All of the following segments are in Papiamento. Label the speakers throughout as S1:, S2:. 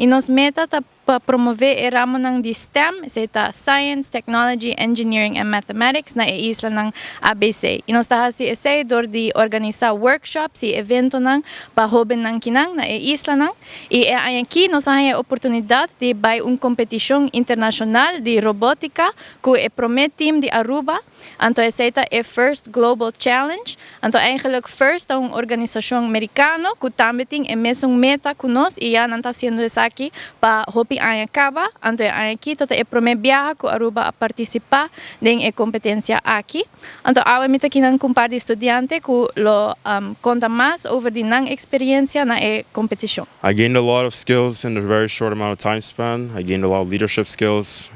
S1: Y nos meta ta pa promove e ramonan di STEM, ta Science, Technology, Engineering and Mathematics, na e islanan ABC. Y nos ta haci esey door di organisa workshops y eventonan pa hobennan akinan na e islanan. Y aki nos tin e oportunidad di bay un competicion internacional di robotica cu e prome team di Aruba. Anto esey ta e First Global Challenge. Anto eigenlijk First ta un organisacion Americano cu tambe tin e mesun meta cu nos y ya nan ta haciendo esaki pa hopi aña caba. Anto aki ta e prome biaha cu Aruba a participa den e competencia aki. Anto awe mi ta aki cu un par di studiante cu lo conta mas over di nan experiencia na e competicion.
S2: I gained a lot of skills in a very short amount of time span. I gained a lot of leadership skills,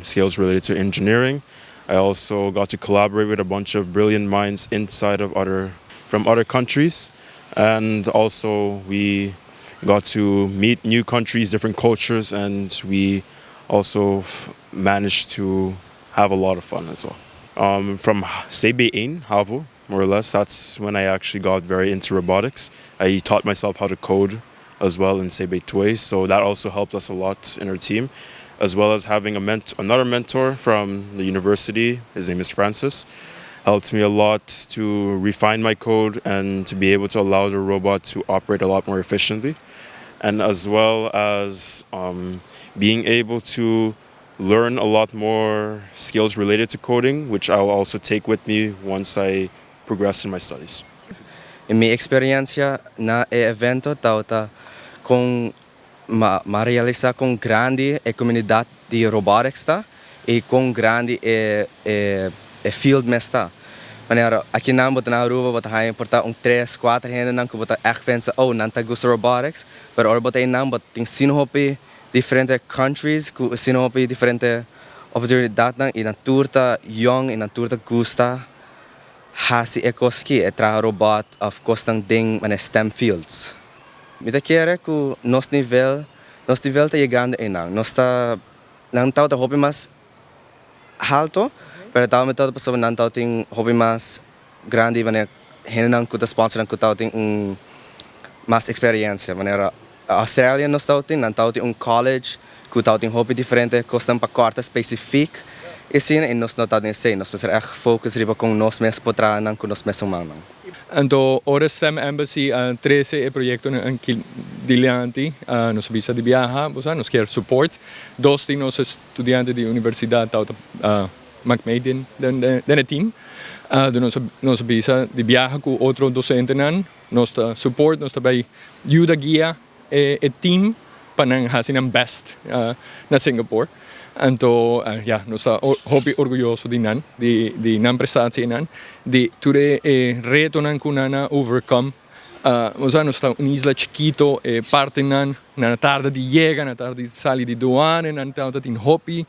S2: skills related to engineering. I also got to collaborate with a bunch of brilliant minds inside of other from other countries, and also we got to meet new countries, different cultures, and we also managed to have a lot of fun as well. From CB1, HAVO, more or less, that's when I actually got very into robotics. I taught myself how to code as well in CB2, so that also helped us a lot in our team, as well as having another mentor from the university. His name is Francis, helped me a lot to refine my code and to be able to allow the robot to operate a lot more efficiently, and as well as being able to learn a lot more skills related to coding, which I'll also take with me once I progress in my studies.
S3: Y mi experiencia na e evento ta con m'a realisa con grandi e comunidad di robotics ta y con grandi e field mes ta. Manera aki nan bo ta na Aruba, bo ta haya por ta un 3, 4 hende nan cu bo ta echt pensa, "Oh, nan ta gusta robotics," pero ora bo ta einan, bo tin asina hopi diferente countries cu asina hopi diferente oportunidad nan y nan tur ta young y nan tur ta gusta hasi e cos aki, e traha robot of cosnan den manera STEM fields. Mi ta kere cu nos nivel ta yegando einan. Nos ta nan ta hopi mas halto, pero ta mi ta pasobra nan ta tin hopi mas grandi, manera hende nan cu ta sponsor nan cu ta tin un mas experiencia. Manera Australia nos ta tin, nan ta tin un college cu ta tin hopi diferente cosnan pa corta specific. Y asina, y nos no ta den esey, nos mester echt focus riba con nos mes por traha nan cu nos mes man.
S4: Anto, ora STEM Embassy trece e proyecto aki dilanti, nos a bisa di biaha, bo nos kier support. Dos di nos studiantenan di universidad ta maak mee den e team. Nos a bisa di biaha cu otro docentenan, nos ta support, nos ta bay yuda guia e team pa nan haci nan best na Singapore. Anto, ja, nos ta hopi orguyoso di nan, di nan prestatie nan, di tur e retonan cu nan a overcome. Nos nos ta un isla chikito, e parti nan, nan a tarda di yega, nan a tarda di sali di douane, nan ta tin hopi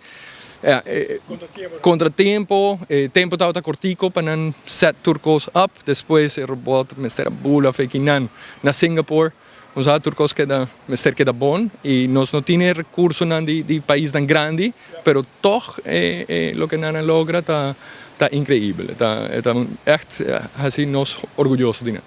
S4: contratempo, tempo ta cortico pa nan set tur cos up, despues e robot mester bula feki nan na Singapore. Nos tur cos keda mester keda bon y nos no tin recursonan di paisnan grandi, pero toch loke nan a logra ta increibel, ta echt asina nos orguyoso di nan.